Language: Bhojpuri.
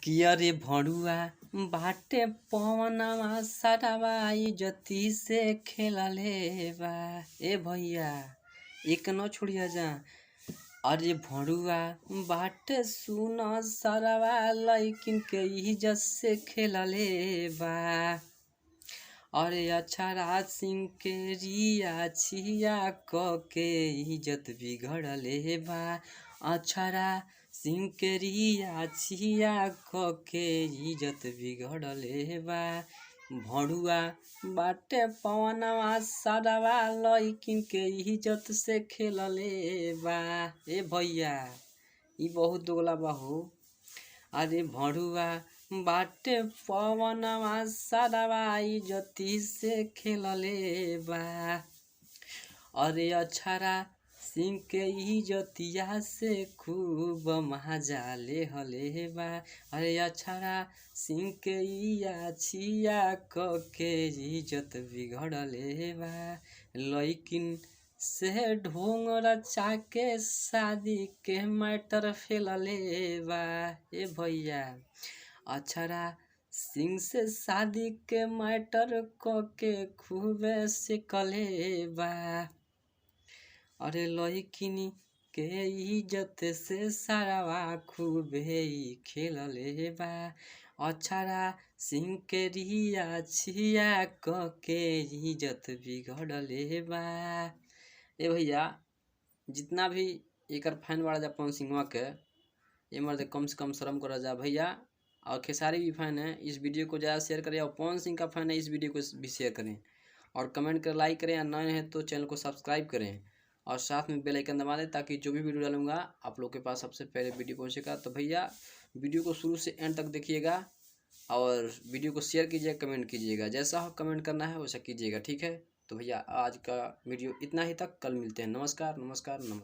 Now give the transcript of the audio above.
कि अरे भड़ुआ बाटे पवनवा सरवा इज्जती से खेलले बा। ए भैया, एक न छोड़िया जा। अरे भड़ुआ बाटे सुन सरवा लइकिन के इज्जत से खेलले बा। अरे अक्षरा सिंह के रिया छिया क के इज्जत बिगड़ले बा। अक्षरा सिंह के रिया छिया क के इज्जत बिगड़ले बा। भड़ुआ बाटे पवनवा सरवा लइकिन के इज्जत से खेलले बा। ए भैया, ई बहुत दोगला बा हो। अरे भड़ुआ बाटे पवनवा सरवा इज्जती से खेलले बा। अरे अक्षरा सिंह के इज्जतिया से खूब मजा लेहले बा। अरे अक्षरा सिंह के इया छिया क के इज्जत बिगड़ले बा। लइकिन से ढोंग रचा के शादी के मैटर फैलले बा। ए भैया, अक्षरा सिंह से शादी के मैटर क के खूबे सेकले बा। अरे लइकिनी के इज्जत से सरवा खूबे खेलले बा। अक्षरा सिंह के रिया छिया क के इज्जत बिगड़ले बा। ए भैया, जितना भी एकर फैन बाड़ा जा पवन सिंहवा के, ये मर्द कम से कम शर्म करा जा भैया। और खेसारी भी फैन है, इस वीडियो को ज़्यादा शेयर करें। और पवन सिंह का फैन है, इस वीडियो को भी शेयर करें और कमेंट कर लाइक करें। और नए हैं तो चैनल को सब्सक्राइब करें और साथ में बेल आइकन दबा दें, ताकि जो भी वीडियो डालूंगा आप लोग के पास सबसे पहले वीडियो पहुंचेगा। तो भैया, वीडियो को शुरू से एंड तक देखिएगा और वीडियो को शेयर कीजिएगा, कमेंट कीजिएगा, जैसा कमेंट करना है वैसा कीजिएगा, ठीक है। तो भैया, आज का वीडियो इतना ही तक, कल मिलते हैं। नमस्कार, नमस्कार, नमस्कार।